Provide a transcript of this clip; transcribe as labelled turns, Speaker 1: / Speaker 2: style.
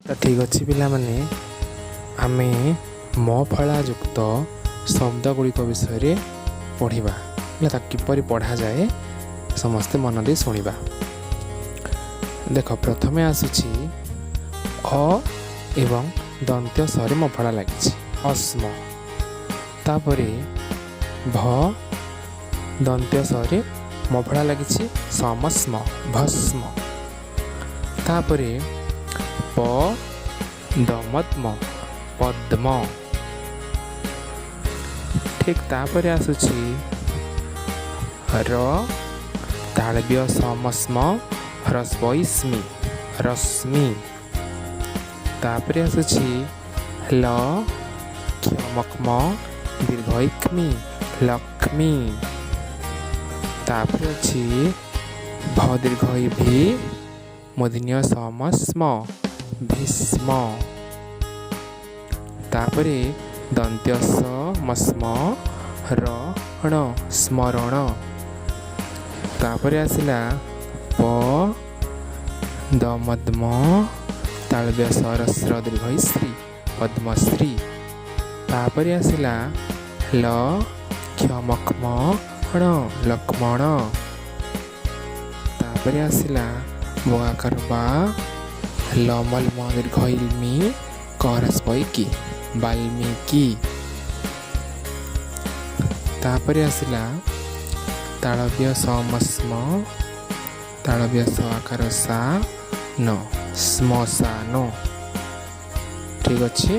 Speaker 1: ତ ଠିକ୍ ଅଛି ପିଲାମାନେ, ଆମେ ମ ଫଳା ଯୁକ୍ତ ଶବ୍ଦ ଗୁଡ଼ିକ ବିଷୟରେ ପଢ଼ିବା। ହେଲା, ତାକୁ କିପରି ପଢ଼ାଯାଏ ସମସ୍ତେ ମନ ଦେଇ ଶୁଣିବା। ଦେଖ, ପ୍ରଥମେ ଆସୁଛି ଅ ଏବଂ ଦନ୍ତ୍ୟ ସରେ ମ ଫଳା ଲାଗିଛି, ଅସ୍ମ। ତାପରେ ଭ, ଦନ୍ତ୍ୟ ସରେ ମ ଫଳା ଲାଗିଛି, ସମସ୍ମ, ଭସ୍ମ। ତାପରେ ପ, ଦମଦ୍ମ, ପଦ୍ମ। ଠିକ୍ ତାପରେ ଆସୁଛି ର, ତାଳବ୍ୟ ସମସ୍ମ, ହ୍ରସ୍ୱଇସ୍ମି, ରଶ୍ମି। ତାପରେ ଆସୁଛି ଲ, କ୍ଷମକ୍ମ, ଦୀର୍ଘଇକ୍ଷ୍ମି, ଲକ୍ଷ୍ମୀ। ତାପରେ ଅଛି ଭ ଦୀର୍ଘ ଇ ଭି, ମୂର୍ଦ୍ଧନ୍ୟ ସମସ୍ମ, ଭୀଷ୍ମ। ତାପରେ ଦନ୍ତ୍ୟ ସ ମସ୍ମ ର ଣ, ସ୍ମରଣ। ତାପରେ ଆସିଲା ପ, ଦମଦ୍ମ, ତାଳବ୍ୟ ସରସ୍ର ଦୀର୍ଘ ଶ୍ରୀ, ପଦ୍ମଶ୍ରୀ। ତାପରେ ଆସିଲା ଲ, କ୍ଷମକ୍ମ ଣ, ଲକ୍ଷ୍ମଣ। ତାପରେ ଆସିଲା ବଗାକାର ବା, ଲମଲ ମ ଦୀର୍ଘ ଇଲ୍ମି, କରସ୍ପଇକି, ବାଲ୍ମୀକି। ତାପରେ ଆସିଲା ତାଳବ୍ୟ ସମସ୍ମ, ତାଳବ୍ୟ ସ ଆକାର ସା ନ, ଶ୍ମଶାନ। ଠିକ୍ ଅଛି।